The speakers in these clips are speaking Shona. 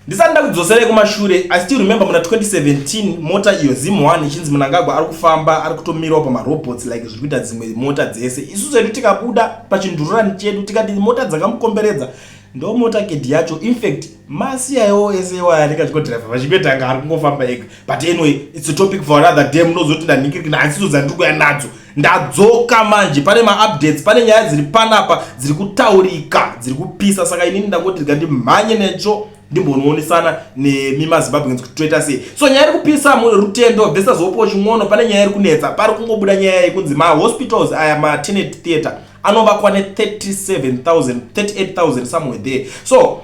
Ndisati ndakudzoserai kumashure, I still remember muna 2017 mota iyo Zim 1 ichinzi Mnangagwa ari kufamba ari kutomirawo pamarobots like zviri kuita dzimwe mota dzese. Isusu hedu tikabuda pachindururani chedu tikati mota dzakamukomberedza ndo motorcade yacho. In fact, masiyawo ese iwaya anenge achingodriver vachikuita anga ari kungofamba ega. But anyway, it's a topic for another day. Munozoti ndanhingirikina hansidzo dzandiri kuya nadzo. Ndadzoka manje, pane maupdates, pane nyaya dziri panapa dziri kutaurika, dziri kupisa. Saka inini ndangoti rega ndimhanye necho ndimbonoonesana nemi maZimbabweans kuti toita sei. So nyaya iri kupisa Rutendo versus Hope Chin'ono, pane nyaya iri kunetsa. Pari kungobuda nyaya yekunzi mahospitals aya, maternity theatre anovakwa ne37,000, 38,000, somewhere there. So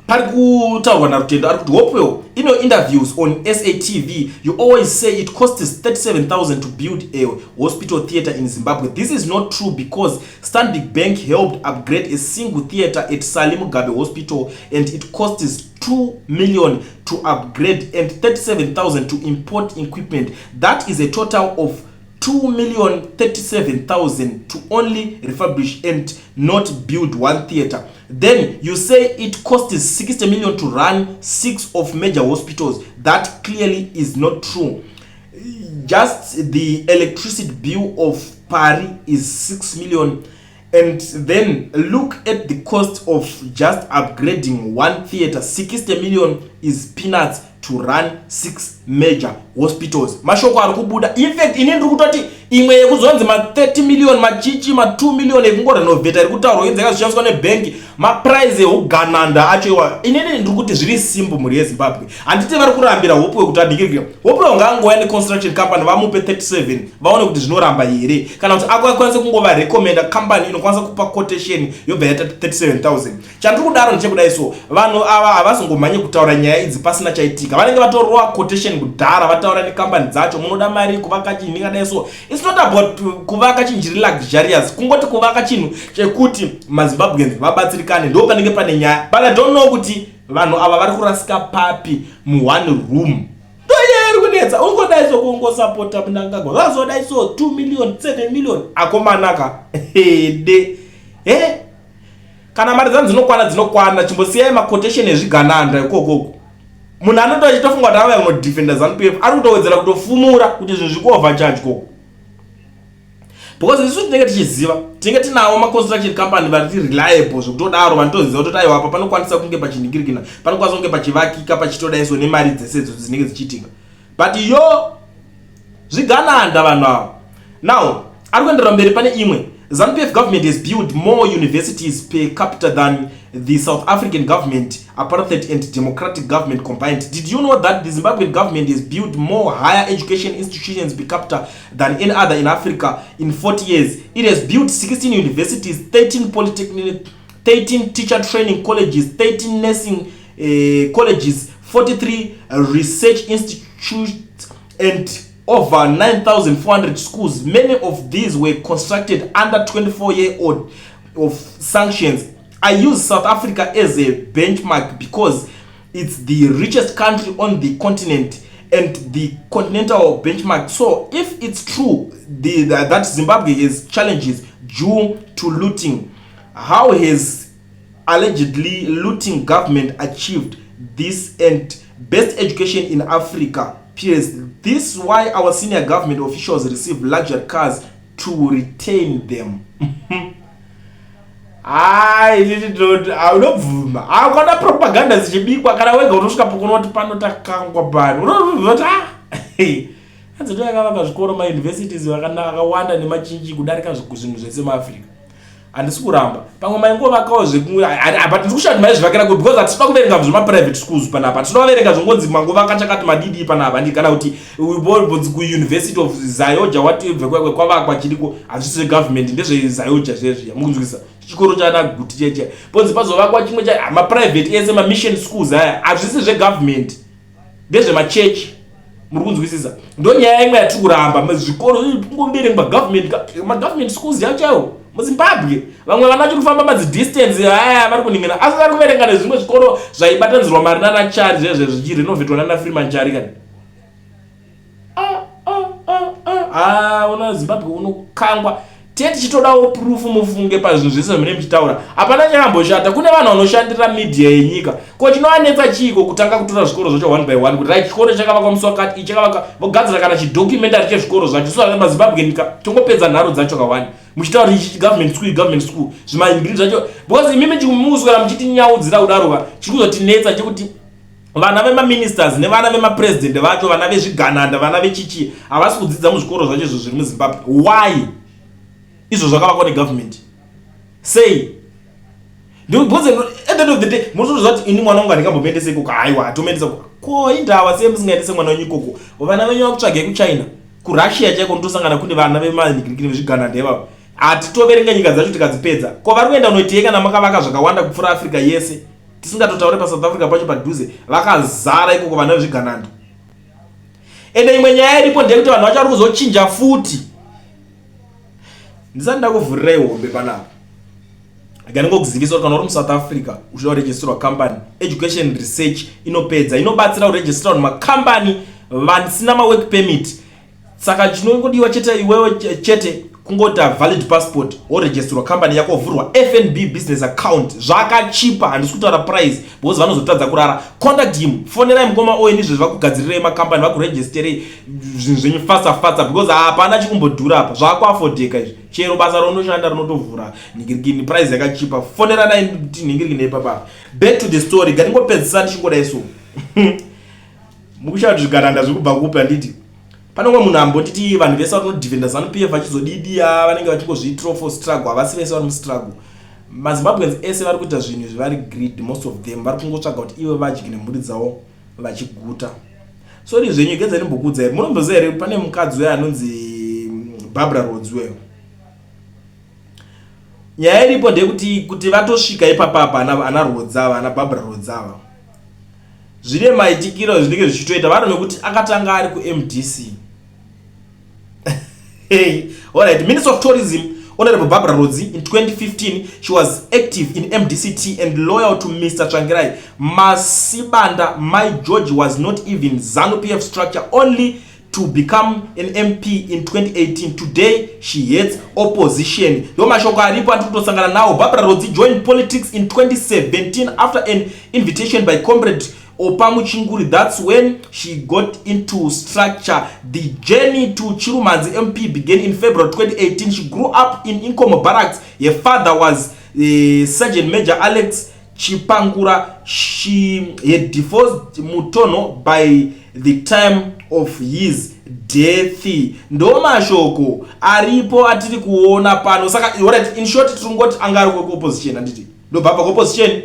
pari kutaurwa naRutendo, ari kuti, "Hopewell, in your interviews on SATV you always say it costs 37,000 to build a hospital theatre in Zimbabwe. This is not true because Stanbic Bank helped upgrade a single theatre at Sally Mugabe Hospital and it costs 2 million to upgrade and 37,000 to import equipment. That is a total of 2 million 37,000 to only refurbish and not build one theatre. Then you say it costs 60 million to run six of major hospitals. That clearly is not true. Just the electricity bill of Pari is 6 million. And then look at the cost of just upgrading one theatre. 60 million is peanuts to run six major hospitals." Mashoko ari kubuda. In fact, ini ndiri kutoti imwe yekuzonzi ma30 million, machichi ma2 million ekungorenovheta iri kutaurwa inzi yakazoshandiswa nebhengi, maprice eugananda acho iwa. Inini ndiri kuti zviri simple, mhuri yeZimbabwe. Handiti vari kurambira Hope wekuti adikirikira? Hope ungangouya neconstruction company, vamupe 37, vaone kuti zvinoramba here, kana kuti akakwanise kungovarecommenda company inokwanisa kupa quotation yobva yaita 37,000. Chandiri kudaro ndechekudai, so vanhu ava havazongomhanye kutaura nyaya idzi pasina chaitika. Vanenge vatorova quotation kudhara, vataura nekambani dzacho, munoda mari kuvaka chinhu ingadai. So it's not about kuvaka chinhu chiri luxurious, kungoti kuvaka chinhu chekuti maZimbabweans vabatsirikane, ndo panenge pane nyaya. But I don't know kuti vanhu ava vari kurasika papi muone room. Ndoyeri kunetsa ungodai so kungosapota Mnangagwa, vazodai so 2 million, 7 million, akomanaka ede e kana mari dzanu dzinokwana, dzinokwana. Chimbosiyai maquotation ezvigananda ikokoko. Munhu anoto achitofunga kuti ava kunodefenda ZANU PF, ari kutowedzera kutofumura kuti zvinhu zvikuovercharge koko, because isu tinenge tichiziva, tinenge tinawo maconstruction company vari reliable zvekutodaro, vanotoziva kutoti aiwa, apa panokwanisa kunge pachinhingirikina, panokwanisa kunge pachivakika, pachitodaiso nemari dzese idzodzo dzinenge dzichiitika. But yo zvigananda vanhu ava. Now ari kuenderera mberi pane imwe: "ZANU-PF government has built more universities per capita than the South African government, apartheid and democratic government combined. Did you know that the Zimbabwean government has built more higher education institutions per capita than any other in Africa in 40 years? It has built 16 universities, 13 polytechnic, 13 teacher training colleges, 13 nursing colleges, 43 research institutes and over 9,400 schools. Many of these were constructed under 24 year old of sanctions. I use South Africa as a benchmark because it's the richest country on the continent and the continental benchmark. So if it's true that Zimbabwe has challenges due to looting, how has allegedly looting government achieved this and best education in Africa? Periods. This why our senior government officials receive luxury cars to retain them." Hai, unobvuma akona propaganda dzichibikwa kana wega unosvika pokunoti pano takangwa pano, unobvuma kuti ah, anzi ndo yakavaka zvikoro, mauniversities akawanda nemachinji kudarika zvinhu zvese muAfrica. Handisi kuramba, pamwe maingovakawo zvebut ndiri kushati maizvivakira ku because hatisida kuverenga zvemaprivate schools panapa. Hatinoda kuverenga zvongonzi mangovaka chakati madidi panapa, ndi kana kuti bonzi kuUniversity of ZAOGA watibve kwavakwa chiriko, hazvisi zvegovernment, ndezveZAOGA zvezviya. Mukunzwisa chikoro chana Guti cheche, bonzi pazovakwa chimwe cha maprivate ese, mamission schools aya, hazvisi zvegovernment, ndezvemachechi. Muri kunzwisisa? Ndo nyaya imwe yatiri kuramba. Zvikoro kungoverengwa government, magovernment schools yacho muZimbabwe, vamwe vana vachiri kufamba madzidistance aya vari kuningina, asi vari kuverenga nezvimwe zvikoro zvaibatanidzirwa mari nanaChari zvezve zvichirenovetwa nana Freeman Chari. Kani ah, ah, ah, una Zimbabwe unokangwa. Tiye tichitodawo proof mufunge pazvinhu zvese zvamunenge muchitaura. Hapana chakamboshata. Kune vanhu vanoshandira media yenyika. Ko chinovanetsa chiiko kutanga kutora zvikoro zvacho one by one kuti right chikoro chakavakwa musi wakati, ichi chakavakwa, vogadzira kana chidocumentary chezvikoro zvacho. So maZimbabwe nyika tongopedza nharo dzacho kawani. Muchitaura kuti ichi government school, government school. Zvimaimbiri zvacho because imimi chimuswera muchitinyaudzira kudaro ka. Chiri kuzotinetsa chekuti vana vemaministers nevana vemapresident vacho, vana vezvigananda, vana vechichi havasi kudzidza muzvikoro zvacho izvo zviri muZimbabwe. Why? Izvo zvakavakwa negovernment. Sei? Because at the end of the day munotoziva kuti ini mwana wangu handingambomuendese ikoko. Haiwa, hatomuendesa ikoko. Ko indawa sei musingaendese mwana wenyu ikoko? Vana venyu vakutsvagai kuChina, kuRussia chaiko unotosangana kune vana vemangirikiri vezvigananda ivavo. Hatitoverenga nyika dzacho tikadzipedza. Ko vari kuenda kunoitei kana makavaka zvakawanda kupfuura Africa yese? Tisingatotaure paSouth Africa pacho padhuze vakazara ikoko vana vezvigananda. Ende imwe nyaya iripo ndeyekuti vanhu vacho vari kuzochinja futi. Ndisati ndakuvhurirai hombe panapa, rega ndingokuzivisa kuti kana uri muSouth Africa uchida kuregisterwa company, Education Research inopedza, inobatsira kuregisterwa nemakambani vasina mawork permit. Saka chinongodiwa chete iwewe chete kungoita valid passport, woregisterwa company yako, wovhurwa FNB business account. Zvakachipa, handisi kutaura price because vanozotadza kurara. Contact him, fonerai mukoma Owen izvezvi vakugadzirirei makambani, vakuregisterei zvinhu zvenyu faster faster because hapana chikumbodhura apa, zvakuafodheka izvi. Chero basa raunoshanda rinotovhura nhingirikini, price yakachipa. Foneranai tinhingirikini ipapa. Back to the story, ngatingopedzisa ndichingodai so. Mukushaya kuti zvigananda zviri kubva kupi, handiti? Pane umwe munhu ambotiti vanhu vese vanodefenda ZANU PF vachizodidiya vanenge vachingozviitirawo for struggle. Havasi vese vari mustruggle. MaZimbabweans ese vari kuita zvinhu izvi vari greed, most of them vari kungotsvaga kuti ivo vadye nemhuri dzavo vachiguta. Sorry zvenyu, gedza ndimbokuudzai. Munomboziva here pane mukadzi uya anonzi Barbara Rhodes uyo? Nyaya iripo ndeyekuti kuti vatosvika ipapapa ana Rhodes ava, ana Barbara Rhodes ava, zvine maitikiro zvinenge zvichitoita vari nekuti akatanga ari kuMDC. Hey, alright. Minister of Tourism, Honorable Barbara Rwodzi, in 2015, she was active in MDCT and loyal to Mr. Tsvangirai. Masibanda, my George, was not even ZANU-PF structure, only to become an MP in 2018. Today, she hates opposition. Ndo mashoko aripo atiri kutosangana nawo. Barbara Rwodzi joined politics in 2017 after an invitation by Comrade Opa Muchinguri. That's when she got into structure. The journey to Chirumanzi MP began in February 2018. She grew up in Inkomo Barracks. Her father was Sergeant Major Alex Chipangura. She had divorced Mutono by the time of his death. Ndo mashoko aripo atiri kuona pano. Saka alright, in short tiri kungoti anga ari kuopposition, handiti? Ndobva abva kuopposition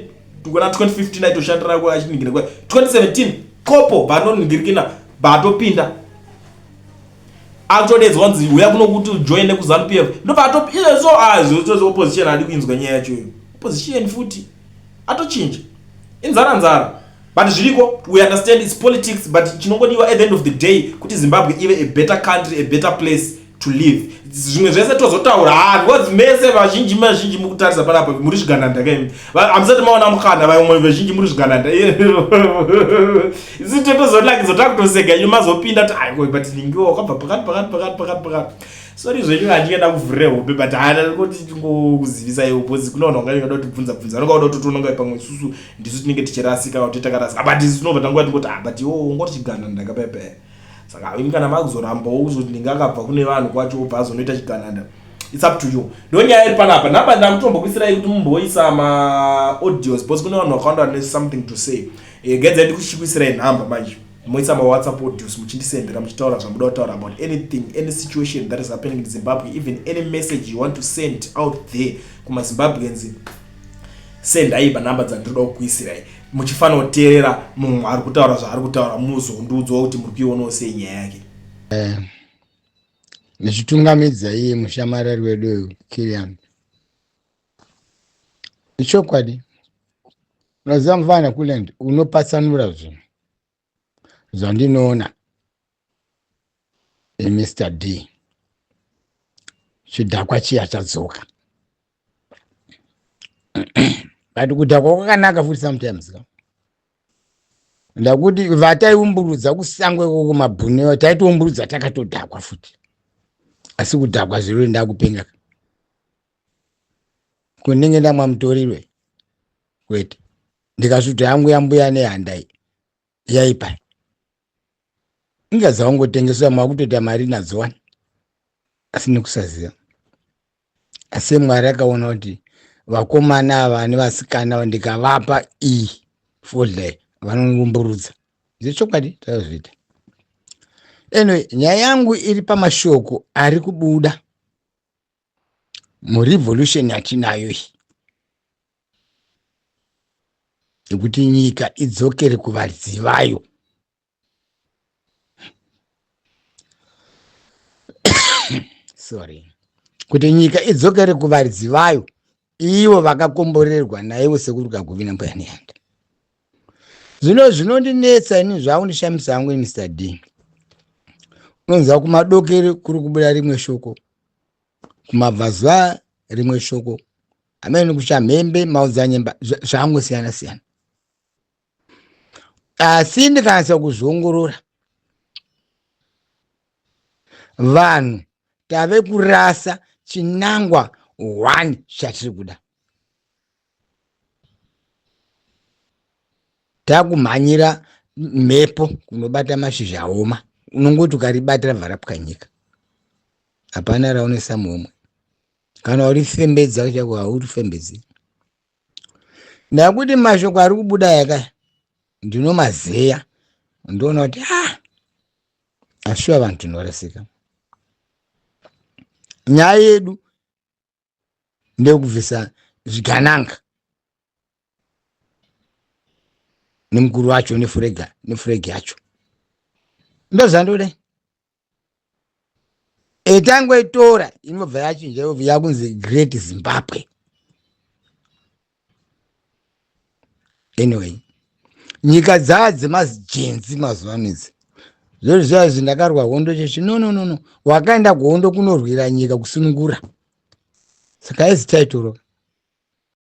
kuna 2015 aitoshandira achiningira 2017 kopo vanoningirikina batopinda akutodedzwa kunzi uya kuno kuti ujoine kuZANU PF, ndobva atopinda. So ah, opposition adi kuinzwa nyaya yacho iyo, opposition futi atochinja inzara nzara. But zviriko, we understand it's politics, but chinongodiwa at the end of the day kuti Zimbabwe ive a better country, a better place to live. Zvimwe zvese tozotaura ha, because mese vazhinji mazhinji mukutarisa panapa muri zvigananda kaimi, hamusati maona mukana. Vamwe vazhinji muri zvigananda, isi totozonakidza takutosega ino mazopinda kuti ai, but ningiwa wakabva pakati pakati pakati pakati pakati. Sorry zvenyu, handingada kuvhurira hope, but hana kuti tingokuzivisai because kune vanhu vangangada kutibvunza bvunza, vanonga voda kutotononga pamwe isusu ndisu tinenge tichirasika kuti takarasika, but isu tinobva tanguva tingoti ah, but iwo ungoti chigananda kapepe. Saka imi kana makuzorambawo kuzoti ndinge akabva kune vanhu kwacho obva azonoita chigananda, it's up to you. Ndo nyaya iri panapa. Nhamba ndakutombokuisirai kuti mumboisa maaudios because kune vanhu vakawanda vane something to say. Gedzai ndikuchikuisirai nhamba manje, moisa mawhatsapp audios muchindisendera muchitaura zvamuda kutaura about anything, any situation that is happening in Zimbabwe, even any message you want to send out there kumaZimbabweans. Sendai panhamba dzandinoda kukuisirai muchifanira kuteerera mumwe ari kutaura zvaari kutaura, muzondiudzawo kuti muri kuionawo sei nyaya yake. Ndichitungamidza iye mushamarari wedu uyu Kilian. Ichokwadi, unoziva mufana Kuland, unopatsanura zvinhu zvandinoona. Mr D, chidhakwa chiya chadzoka, but kudhakwa kwakanaka futi sometimes ka. Ndakuti vataiumburudza kusango ikoko mabhunu, taitoumburudza takatodhakwa futi, asi kudhakwa zviro ndakupenga. Kunenge ndamwa mutoriro kwete. Ndikasvuta yangu yambuya nehanda iyi yaipa. Inga dzawangotengeswa makutoita mari nadzo wani. Asi nekusaziva. Asi Mwari akaona kuti vakomana ava nevasikana ndikavapa iyi fodya vanongumburudza. Zvechokwadi tazviita. Anyway, nyaya yangu iri pamashoko ari kubuda murevolution yatinayo iyi yekuti nyika idzokere kuvaridzi vayo. Sorry, kuti nyika idzokere kuvaridzi vayo ivo vakakomborerwa naivo sekuru Kaguvi nambuya Nehanda. Zvino zvinondinetsa ini zvakundishamisa hangu Mr D, unonzwa kumadokero kuri kubuda rimwe shoko, kumabvazuva rimwe shoko, amene kuchamhembe maodzanyemba, zvangosiyana siyana. Asi ndikanatsa kuzviongorora, vanhu tave kurasa chinangwa one chatiri kuda. Takumhanyira mhepo kunobata mashizha aoma, unongoti ukaribata rabva rapwanyika, hapana raunesa muhomwe. Kana urifembedza chako haurifembedzi, ndakuti mashoko ari kubuda yaka ndinomazeya, ndoona kuti ah, ashuwa vanhu tinorasika. Nyaya yedu ndeyekubvisa zvigananga nemukuru wacho nefurega nefuregi yacho, ndozvandoda. Etangoitora inobva yachinja yakunzi Great Zimbabwe. Anyway, nyika dzaa dzemajenzi mazuva ano idzi zvori zviya izvi, ndakarwa hondo chechi. No, no, no, no, wakaenda kuhondo kunorwira nyika kusunungura, saka aizi taitoro.